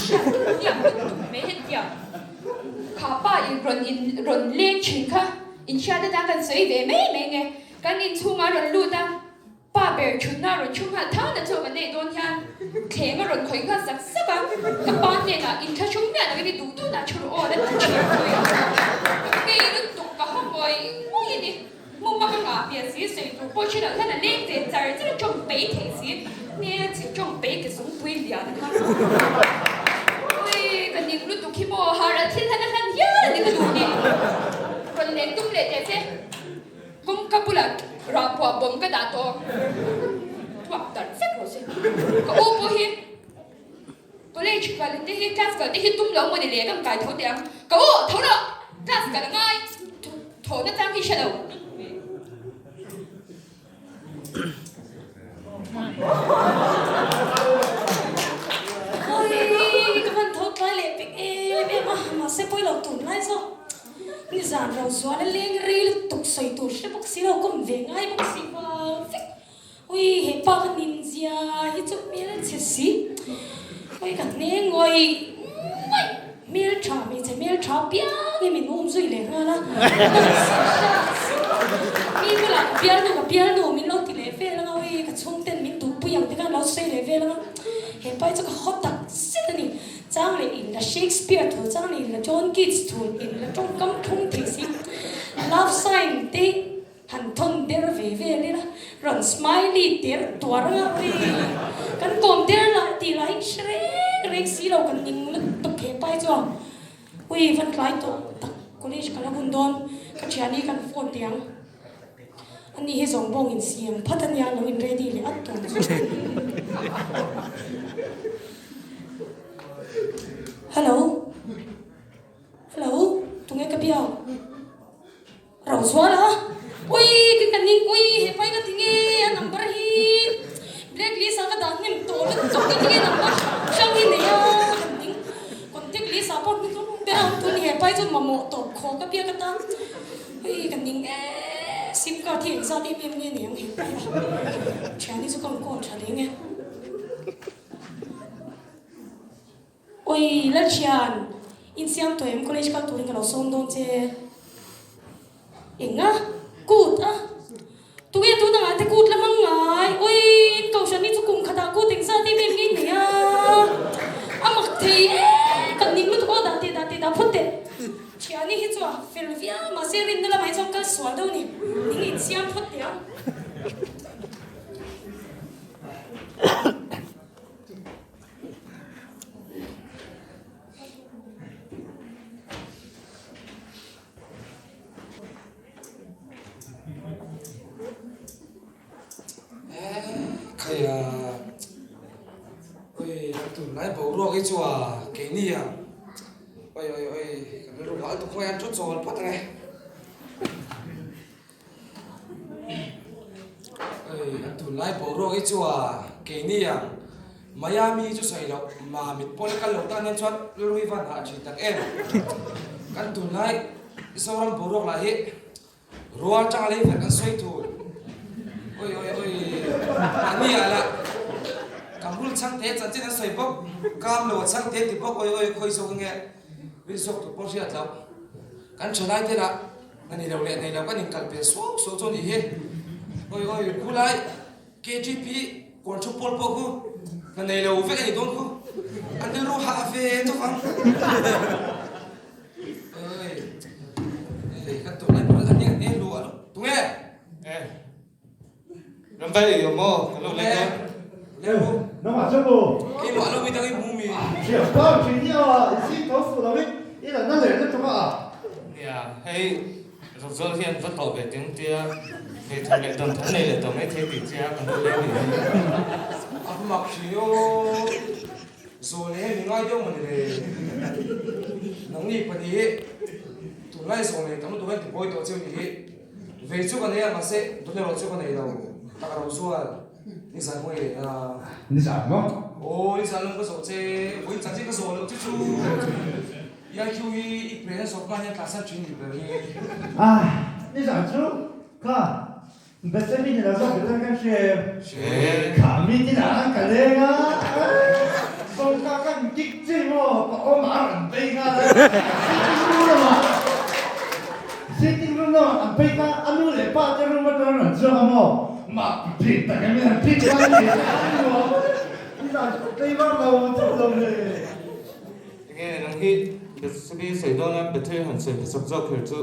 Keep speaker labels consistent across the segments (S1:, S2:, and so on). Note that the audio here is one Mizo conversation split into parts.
S1: Hriat hmiah lutuk mai hetiang kha pa in rawn in rawn leng thin kha inhriat atan kan sawi ve mai mai nge. Kan inchhungah rawn lut a. Pa ber thutna a rawn thu nghal thang na chu kan neih dawn hian thleng a rawn khawih nghal sak sak a, ka pa hnenah inthlahrung miah lovin i duh duhna thu rawh aw la ti thin zui a. Ka ngei lutuk ka haw ngawi ngawi a ni. Hmuma ka ngah hmel si, sawi tur pawh hre loh hian a leng ve char char a, tawng pei thei si, hmel chhe tawng pei ke zungpui lian kha. Ui ka ning lutuk hi maw, har a thil hlan a hlan hial a ni ka duh ni. Rawn leng tum leh teh che. Kawngka bulah rahpuah bawm ka dah tawh thuak darh vek rawh se. Ka u pawh hi college kal te hi class kal te hi tum lo maw ni le ka kai tho teh ang. Ka u tho rawh class kal a ngai thaw na chang hi hre lo.
S2: Oi ka hman tho tlai leh pek em em a mahse pawi lo tun lai zawk. Nizan ro zual a leng rei lutuk sawi tur hre bawk si lo, kawm ve ngai bawk si vang vek. Ui he pa ka nin zia hi chu hmel chhe si. Ui ka hne ngawih ngawih hmel tha hmeichhe hmel tha piang hi min um zui leh nghal a. Mi bulah ka bialnu ka bialnu min lo ti leh vel anga ui ka chhungten min duhpui ang te khan lo sawi leh vel anga he pa hi chu ka haw tak zet a ni. Chang leh in la Shakespeare thu, chang leh in la John Keats thu, in la tawngkam thlung thei si. Love sign te han thawn der ve vel ila, rawn smiley ter tuar anga ui kan kawm der lah tih lah hi hre reng reng si lo kan ning lutuk he pai chuan ui van tlai tawh tak college ka la hun dawn ka thian hi kan phone teh ang. Ani hi zawng bawng in siam phat ania lo in ready leh at tawh chu. Hello Hello tunge ka biak Rozuala ui ka ka ning ui he pai ka ti nge a number hi black list ah ka dah hnem tawh lutuk ka ti nge number hrang hi nei a ka ning contact list ah pawh hming ber a awm tun he pai chu mamawh tawp khawk a biak atan. Hei ka ning e, sim card hi engzat em em nge ni ang hei pai a, thian hi chu ka rawn call tha leng e. Oi Lalthian, insiam tawh em college kal turin ka lo sawm dawn che. Enga? Kut a? Tunge tun angah te kut la hmang ngai? Oi, in kohhran hi chu kum khatah kut engzat em em nge nei a? A mak thei e, kan ning lutuk aw dah teh dah teh dah phawt teh. Thiani hi chu a fel viau mahse rinna lamah hi chuan kal sual deuh a ni. Ning insiam phawt teh ang.
S3: Khaia oi tunlai boruak hi chu a keini ang oi oi oi kan rilru hal tuk mai an thu chawl phawt ange oi an tunlai boruak hi chu a keini ang Miami chu sawi loh Mamit pawh la kal lo tan hian chuan rilru hi van hah thin tak em kan tunlai Zoram boruak lah hi rual tanga lei vek an sawi thul. Oi oi oi mahni ah lah Kamrul chhangte chanchin an sawi bawk, Kamlo a chhangte ti bawk oi oi khawi zawk nge rin zawk tur pawh hriat loh. Kan thalai te lah na ni lo leh nei lo kan inkal pel suau suau chu a nih hi. Oi oi khulai KGP Kawn thu pawl pawh khu hna nei lo vek a ni dawn khu. An rilru hah ve chauh ang. Oi, ei kan tawh lai pawl an eng lu a tunge?
S4: Eh, ram vai ei awm aw, kan lo leng dawn.
S3: Leng u.
S5: Nangmah chu maw?
S3: Keimah lo midang i hmu mi.
S5: Thiam tawk thin hi aw, i zing tho fuh lo in i la na leh lutuk a.
S4: Nia, hei Rawzawr hian va tawh ve teng tia ve thar leh dawn thar nei leh tawh mai thei tih chia kan lo leng ni hi.
S3: A va mak thin aw, zawl leh mi ngai deuh mawni le. Nangni pahnih tunlai zawl nei tam lutuk hian tibuai tawh cheu ni hi. Vei chu ka nei a mahse dawt erawh chu ka nei lo tak a Rozual nizan mawi leh na.
S5: Nizan maw?
S3: Aw nizan lam ka zawh che, vawiin chanchin ka zawh loh che chu. IQ hi i pe na zawk hma hian tlansan thin ni ber hi.
S5: Ah, nizan chu kha Bethlehem in a zawk betan kan hre em?
S4: Hre.
S5: Kha mi tin ah an ka leng a, sawngka kan kik ching a. maw ka awm a rawn bei nghal a, sitting room lamah sitting room lamah an phei kha a nu leh pa te room atang a rawn chhuak a maw mah thin tak em in an phit nghal a ni a nuam i zan tlei vak lo chauh lo le.
S4: Enge nang hi Bethsabe sawi dawn a Bethel han sawi hmasak zawk kher chu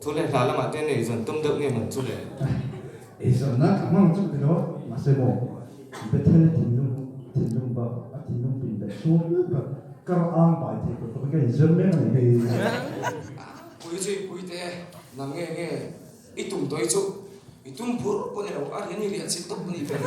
S4: Thu leh hla lamah te nei zawn tum deuh nge man chu le?
S5: Ei zawn nan ka hmang chu ti lo, mahse maw Bethel thinlung thinlung bak a thinlung pin leh chhung bak kar ang bai thei tur khawpin ka inzir mek a ni hei.
S3: Pui chu i pui te, nang nge nge i tum tawh i chu i tum phur pawh ni lo, a rian i riah chilh tawp a nih ber.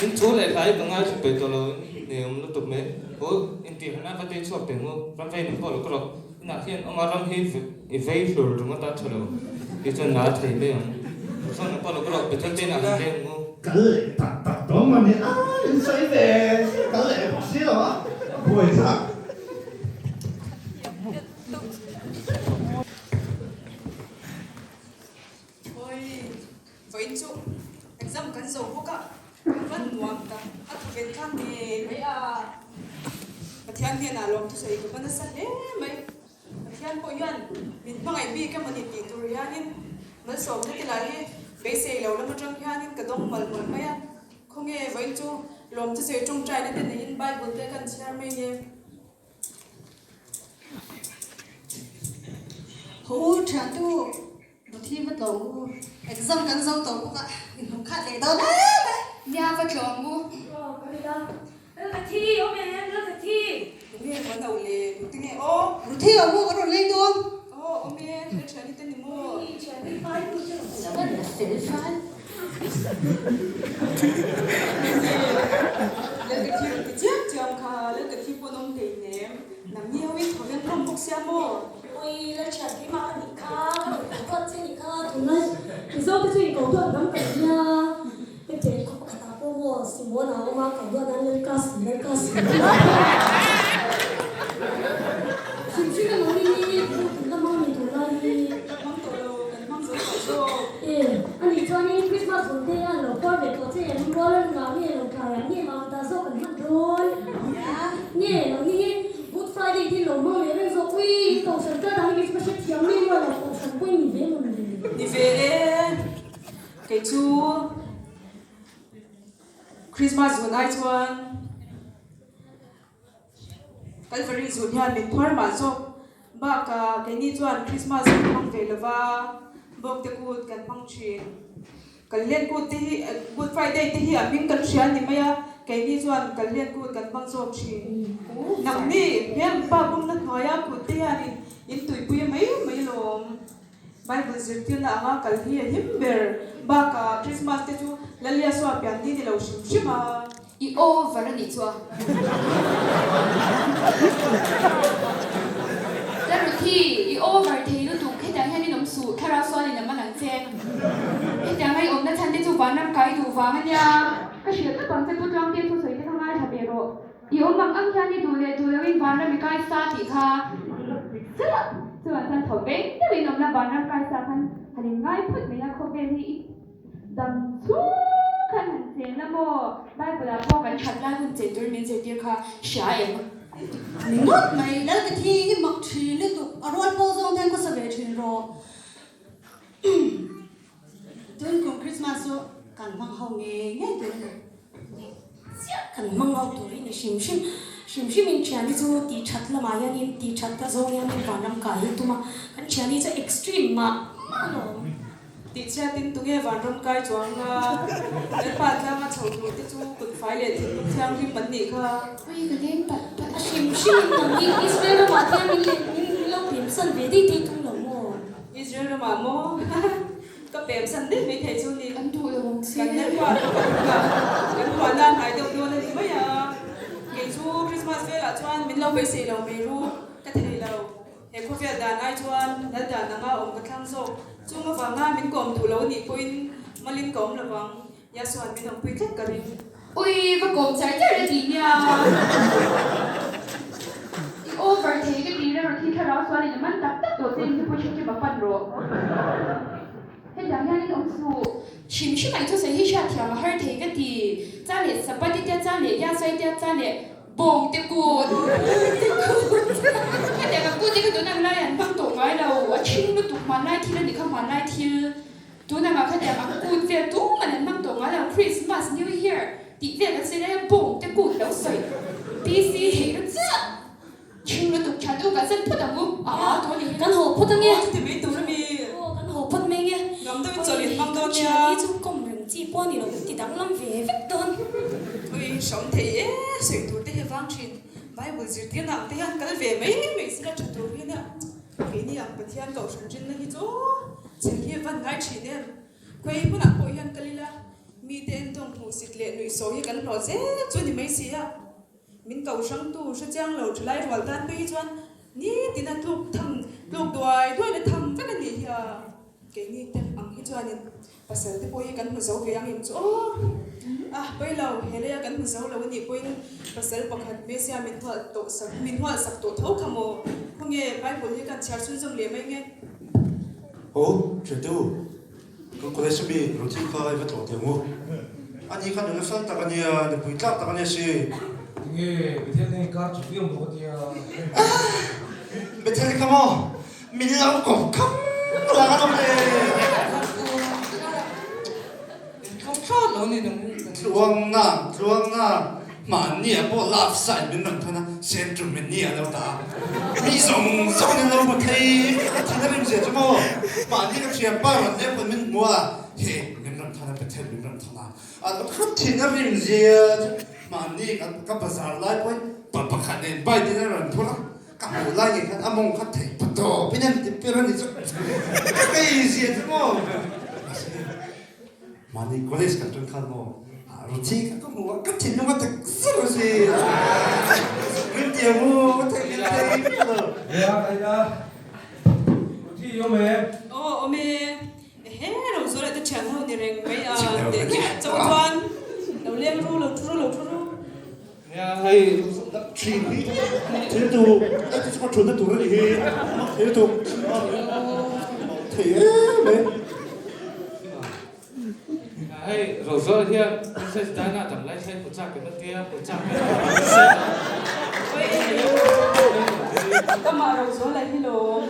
S4: In thu leh hla hi ka ngaithla peih tawh lo, in nei awm lutuk mai. Aw intihhana va tei chhuak teh mu, ram vei lam pawh lo ka rawh. Inah hian awm a, ram hi i vei hlur ringawt a tha lo tih chuan la thei mai ang. Chuan ang pawh lo ka rawh Bethel te inah han leng mu.
S5: Kal leh tak tak dawn maw ni a, in sawi ve sia kal leh bawk si lo a, a buai thlak.
S6: Awi, vawiin chu exam kan zo bawk a, a van nuam tak, a thaw ven kha ngei mai a. Pathian hnenah lawm thusawi ka va nasa hle mai. Pathian pawh hian min hmangaih bik emaw ni tih tur hianin malsawmna te lah hi beisei lo lam atang hianin ka dawng mawlh mawlh mai a. Khawnge vawiin chu lawm thusawi tawngtaina te neiin Bible te kan chhiar mai nge.
S7: Ho u thiantu Ruthi va tlawm u. Exam kan zo tawh bawk a, inhmuh khat leh dawn em e.
S1: Nia va tlawm u.
S2: Aw ka ri la. Lal ka thi awm em lal ka thi.
S6: Tunge maw no le Ruthi nge aw.
S7: Ruthi awm u ka rawn leng dawn.
S6: Aw awm e hre thiani te ni maw.
S2: Ruthi thiani pai tu che rawn
S7: Chuan a fel fal.
S6: Lal ka thi rawn ti chiam chiam kha lal ka thi pawn awm hlei nem. Nangni ho in thawven hlawm bawk sia maw.
S2: Oi lal thian keimah ka nih kha ka rawn ko duat che nih kha tunlai Mizo te chu in ko duat lam kan nia hetiang in khaw pakhat ah pawh maw Simona a awm a ko duat nan lal ka si lal ka si hrim hrim emaw ni hi tun la hmang ni tunlai hi.
S6: Hmang tawh lo kan hmang zo tawh zawk.
S2: E anih chuanin Christmas hun te a lo puar ve tawh che em rual a nunah nge lo tlaiah nge mah ta zawk kan hman dawn nge lo ni hi Good Friday te lo hmang leh reng zawk ui in kohhran kal dan hi kei chu ka hrethiam mai maw lo kohhran pawh i ni ve maw ni le.
S6: Ni ve e kei chu Christmas zun ai chuan Kalvari zun hian min phuar mah zawk bakah keini chuan Christmas kan hmang ve lova Bawkte kut kan hmang thin. Kalhlen kut te hi Good Friday te hi a hming kan hria ni mai a, keini chuan Kalhlen kut kan hmang zawk thin. Nangni hmel pa pumna hnuaia kut te hianin in tuipui mai mai lawm. Bible zirtirna anga kal hi a him ber bakah Christmas te chu Laliasua pian ni ni lo hrim hrim a.
S1: I over a nih chu a. La Ruthi, i over thei lutuk, hetiang hian in awm suh, thlarau sualin a man ang che. Hetiang a i awmna chhan te chu vanram kai duh vang a nia. Ka hrilh tawp ang che Pu Tluangte thusawi te kha ngaithla ve rawh. I awm ang ang hian i duh leh duh loin vanram i kai sa tih kha chiah chuan chuan tho veng deuhin awmna vanram kai sa khan han in ngai phawt mai a, khawvel hi i dam chhung khan han chen la maw? Bible ah pawh kan that lai hun chen turin min zirtir kha hria em?
S7: Ni ngawt mai, lal ka thi i mak thin lutuk, a rual pawh zawng ten ka sa ve thin rawh. Tun kum Christmas chu kan hmang ho ngei ngei tur a ni.
S2: Chiah kan hmang ho tur hi ni hrim hrim. Hrim hrim in thian hi chu tih that lamah hianin tih that ta zawng hianin vanram kai hi tum a, kan thian hi chu extreme mah mah alawm.
S6: Tih chhiatin tunge vanram kai chuang a, Lalpa tlanga chho tur te chu kut fai leh thinlung thianghlim an nih kha.
S1: Ui ka leng palh palh.
S2: A hrim hrim in kan hi Israel ramah hian min leh min lo pemsan ve daih daih tum lo maw?
S6: Israel ramah maw? Ka pem san daih mai thei chu ni.
S1: Kan duh lo ang che.
S6: Kan lalpa chu ka duh a, kan huahna a hnai deuh dawn a ni mai a. Kei chu Christmas velah chuan min lo beisei lo mai ru, ka thei lo. He khawvel dan ai chuan lal dan anga awm ka thlang zawk. Chung avanga min kawm duh lo a nih pawhin malin ka awm lo vang. Yasuan min awmpui tlat ka ring.
S1: Ui, va kawm char char a ti nia. I over thei ka ti reuh khi thlarau sualin a man tak tak tawh che in hi pawh hre va pan rawh. Hetiang hianin awm suh. Hrim hrim ah i thusawi hi hriatthiam a har thei ka ti. Cha leh Sabbath i tia cha leh Yasuai tia cha leh. Bawngte kut, bawngte kut. Khatiang ang kut te kha tun ang lai an hmang tawh ngai lo, a ṭhing lutuk hmanlai thil a nih kha hmanlai thil. Tun angah khatiang ang kut vel tuman an hmang tawh ngai lo, Christmas, New Year tih vel kan sawi lai a bawngte kut lo sawi PC theihna chiah. Ṭhing lutuk ṭha deuh kan sen phawt ang u, a aa tawh a ni hi.
S2: Kan haw phawt ange.
S6: Aw chuti mai tur a mi.
S2: Aw kan haw phawt mai nge.
S6: Nuam deuhin chawlh in hmang dawn nia.
S2: Ṭhian hi chu kawm reng chi pawh a ni lo, ti danglam ve vek dawn.
S6: Ui hrawm thei e, sawi tur te hi vang ṭhin. Bible zirtirna ang te hian kal ve mai mai sila ṭha tur hi nia. Keini ang Pathian kohhran rinna hi chu chhel hi van ngai ṭhin em. Khawi hmunah pawh hian kal ila, mite entawng hmuhsit leh nuihsawh hi kan hlawh zel chu ni mai si a. Min ko hrangtu hre chiang lo thalai rual tan phei hi chuan nitin a tluk tham tluk duai duai na tham vek a nih hi a, keini te ang hi chuanin pasal te pawh hi kan hmu zo ve ang em chu aw a pawi lo he leia kan hmu zo lo a nih pawhin pasal pakhat Messia min hual tawh sak min hual sak tawh tho kha maw khawnge Bible hi kan chhiar chhunzawm leh mai nge.
S8: Aw Thentu. Kan college ami Ruthi kha i va tlawh teh ang u. Ani kha nula fel tak a nia, nupui tlak tak a nia si.
S3: Tinge Bethel nge kar chu viau maw ka tia.
S8: Bethel kha maw min lo kawm kham lang a lawm le.
S4: Tluang thlawt lo ni nang.
S8: Tluang na, tluang na. Mahni ah pawh love sign min rawn thawn a, Centrum in ni a lo ta a, mi zawng zawng in lo hmu thei a thin a rim zia chu maw? Mahni ka thian pa rawn leng pawn min hmu a, he min rawn thawn a, Bethel min rawn thawn a, a lo kha thin a rim zia chu mahni ka bazar lai pawhin pa pakhat nen bike in a rawn phur a, ka hmuh lai ngei khan a mawng kha theih pa tawp in an ti per a ni chu, ka ngei zia chu maw? Mahni college kan ṭan khan maw Ruthi kha ka hmu a, ka thinlung a tak zet a si. Rintiang u, ka theih leh thei miah lo.
S3: Nia, ka ina. Ruthi i awm em?
S6: Aw, awm e. Ehe, lo zual leh te ṭhian ho ni reng mai a. Teh khiah chauh chuan lo leng ru, lo ṭhu ru, lo ṭhu ru.
S4: Nia, hei.
S8: Ṭhin hi thil tu, hei chu ka ṭhutna tur a nih hi. Thil tu, thei em em.
S4: Hei Rozual hian Princess Diana dam lai thleng hmu chak em a tia, hmu chak em
S6: Amah Rozuala hi lawm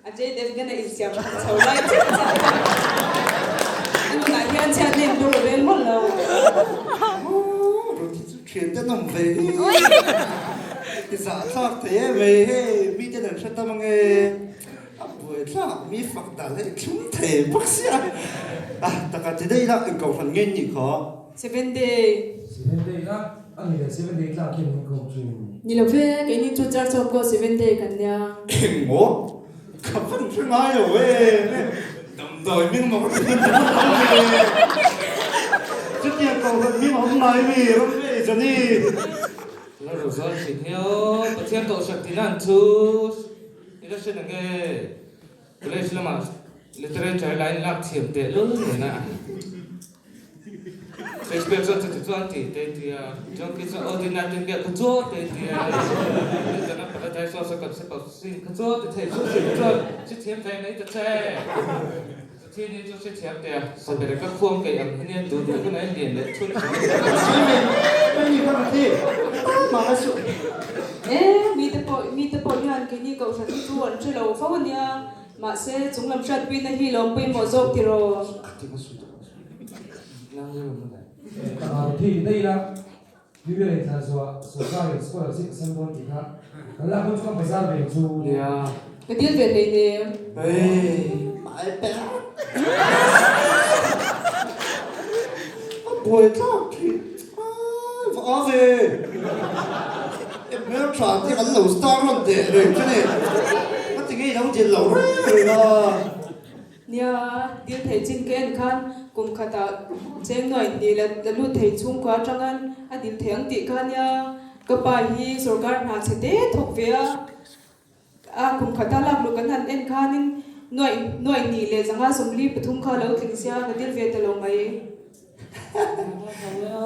S6: Ajay Devgan a insiam that chho lai chiah chiah kha a nunah hian chhiat nem tur a rel mawlh lo.
S8: Ruthi chu thian te nawm ve hi i zahthlak thei em mai hei miten an hre tam ange. A buaithlak mi fak dan hi thlum thei bawk sia. A taka ti daih la inkohhran ngei nih kha.
S6: Seven day.
S3: Seven day a a ni leh seven day tlak hian min kawm thin.
S6: Ni lo ve, keini chu church of God seven day kan nia.
S8: Engmaw? Ka van hre ngai lo em e. Damdawi hming maw ka ti hman ta bawk lo ve. Chutiang kohhran hming a awm ngai mi ram ve Johnny.
S4: La ru zawn thin hi aw, Pathian kohhran tihna an chu. I la hre nang e, college lamah literature line lak thiam teh lul nena Shakespeare chuan chuti chuan ti te tia, John Keats chuan aw dinna tin biak kha chu te tia, Milton a Paradise Lost a concept of sin kha chu ti thei chu sin chuan si thiam ve mai ta che. Chuthin hi chu si thiam teh a, Sabere ka khuang keih ang hi nia duh duh hunah in lian leh chhun chhun.
S8: Sawi mai mai ni kha ka ti, mah la suh.
S6: E, mite pawh mite pawh hian keini kohhran hi chu an hre lo fo a nia, mahse chunglam hriatpuina hi lawm pawimawh zawk tiraw?
S3: Thi daih ila, New Year inthlan zuah sorkarin scholarship a sem dawn tih kha kan lak hun chu kan bazar ve chu.
S4: Nia.
S6: Ka dil ve hleinem.
S8: Hey, my bad. A buai thlak thin. Ai, va a ve. E hmeltha te kan lo star rawn teh reng che ni. Ka ti ngei lo dil lo reng reng a.
S6: Nia, dil thei chin ka en khan kum khatah cheng nuai hnih la la lut thei chhungkua atanga a dil thei ang tih kha nia, ka pa hi sorkar hna chhe te thawk ve a, a kum khata lak luh kan han en khanin nuai nuai hnih leh zanga 43 kha lo tling sia ka dil ve ta lo mai.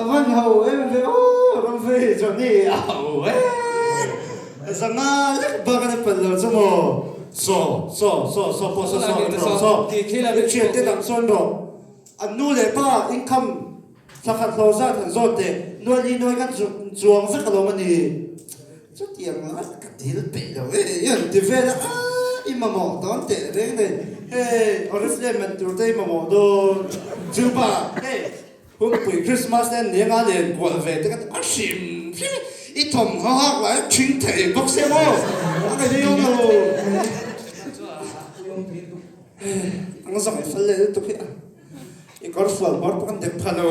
S8: A van ho em ve aw Ramvei Johnny a ho e zanga lek bak an pel lo chu maw saw saw saw saw pawh saw saw an rawh saw i thian te dang sawn rawh an nu leh pa income thla khat hlawh zat han zawt teh. Nuai li nuai kan chuang vek alawm a ni. Chutiang a ka dil peih lo e i han ti vel a, aah i mamawh dawn teh reng nei, hei Oriflame man tur te i mamawh dawn, chupa hei Hunpui Christmas te an nia nga len kual ve te ka ti a hrim hrim i thawmhnaw hak lai a thing thei bawk sia maw a ngaih awm lo. Ang zawng i fel leh lutuk hi a. I kawr fual hmawr pawh kan dek pha lo.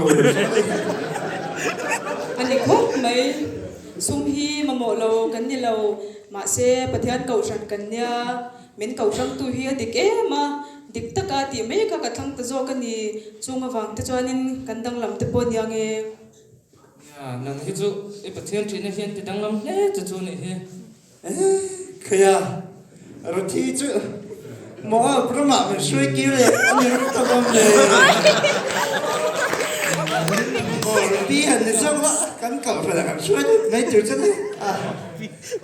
S6: A ni khawp mai. Sum hi mamawh lo kan ni lo. Mahse, Pathian kohhran kan nia. Min kohhrangtu hi a dik em a, dik taka tih mai kha ka thlang ta zawk a ni. Chung avang te chuanin kan danglam te pawh nia nge.
S4: Nia, nang hi chu i Pathian ṭihna hian ti danglam hle che chu nih hi.
S8: Khaia, Ruthi chu Moab ramah min hruai kir leh a ni rawh ta bawm le. Aw, Ruthi han ni zawk la, kan kohhranah kan hruai lut mai tur che ni.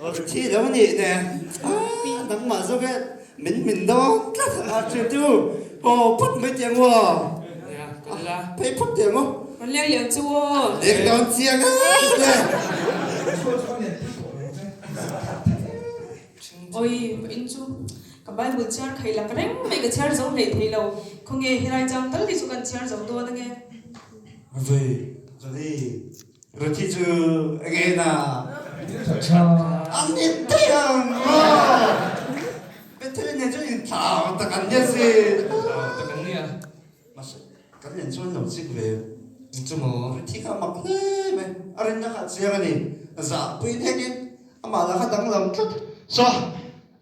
S8: Ruthi lo nih nen, ah, nangmah zawk e, min min dawn tlat a chu aw phawt mai teh ang aw. Phei phawt teh ang aw.
S6: Rawn leng lian chu aw.
S8: Leng dawn chiang a le.
S6: Oi, in chu ka Bible chhiar khaih lak reng mai ka chhiar zo hlei thei lo. Khawnge helai chang tal hi chu kan chhiar zo dawn ange.
S8: Vei, Johnny, Ruthi chu enge na? An ni daih ang maw? Bethel nen chuan inthlau tak an nia si.
S4: Inthlau tak an nia.
S8: Mahse, kan nen chuan lo chik ve.
S4: Chu maw?
S8: Ruthi kha a mak hle mai. A rinna kha a chiang a ni. Zahpui hnekin amah lah kha danglam tlat. Saw,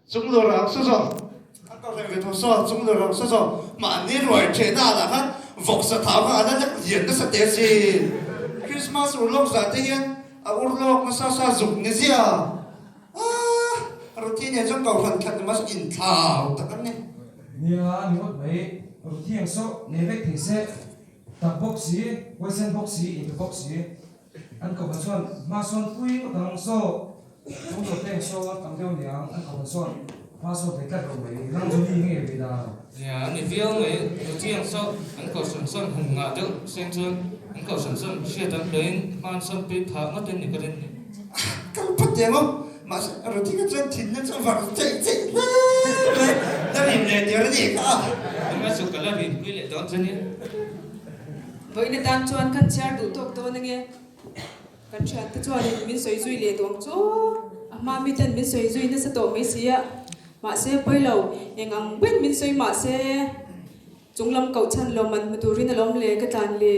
S8: chung lur ang saw saw. A ko hrem ve tho saw, chung lur ang saw saw. Mahni ruai ṭhehna ah lah khan vawksa thau kha a la lek lian nasa teh a si. Christmas urlawk zah te hian a urlawk nasa sa zuk ni zia. Aaa, Ruthi nen chuan kohhran khat ni mahse inthlau tak an ni.
S3: Nia, a ni ngawt mai. Ruthi ang saw nei vek thei se, tak bawk si, huaisen bawk si, inpe bawk si. An kohhran chuan hma sawn pui ngawt ang saw, chung lo te ang saw an tam deuh niang, an kohhran sawn hma sawn thei tlat lo mai. Nang Johnny nge ve dan?
S4: Nia, a ni viau mai. Ruthi ang saw an kohhran sawn han ngah deuh seng chuan an kohhran sawn hriat an hlawhin hma an sawn pui phah ngawt in ni ka rin ni.
S8: Kal phawt teh ang aw, mahse Ruthika chuan thinna chu a var cheih cheih hle mai, la rin leh der a nih kha.
S4: Engmah chu ka la rin pui leh dawn che nia.
S6: Vawiin atan chuan kan chhiar duh tawk dawn ange, kan thiante chuanin min sawi zui leh duh ang chu, a hma miten min sawi zui nasa tawh mai si a, mahse pawi lo, eng ang ber min sawi mahse. Chunglam koh chhan lo man hmu turin a lawm le ka tlan le.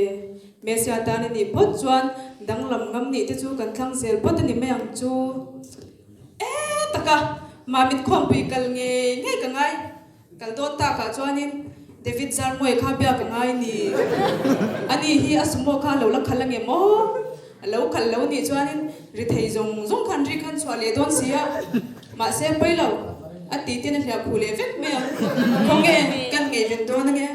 S6: Messia tan a nih phawt chuan danglam ngam nih te chu kan thlang zel phawt a ni mai ang chu. E taka Mamit khawmpui kal ngei ngei ka ngai. Kal dawn takah chuanin David Zarmuai kha bia ka ngai ni. Ani hi a sumo kha a lo la khalh ange maw? A lo khalh lo nih chuanin ri thei zawng zawng khan ri khan chhuah leh dawn si a. Mahse pawi lo, a ti tin a hliah khuh leh vek mai ang. Khawnge kan ngaihven dawn ange?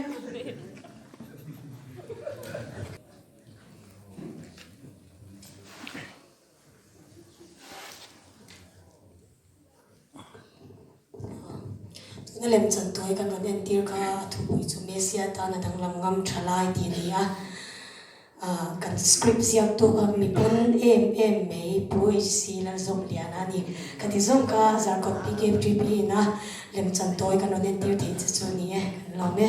S2: Tuna lemchan tuai kan rawn entir kha a thupui chu Messia tan a danglam ngam tha lai tih a ni a. Kan script ziaktu kha mi pawn em em mai Pu HC Lalzawmliana a ni. Ka ti zawng kha Zarkawt PKFGP ina lemchan tawi kan rawn entir theih che chu a ni e, kan lawm e.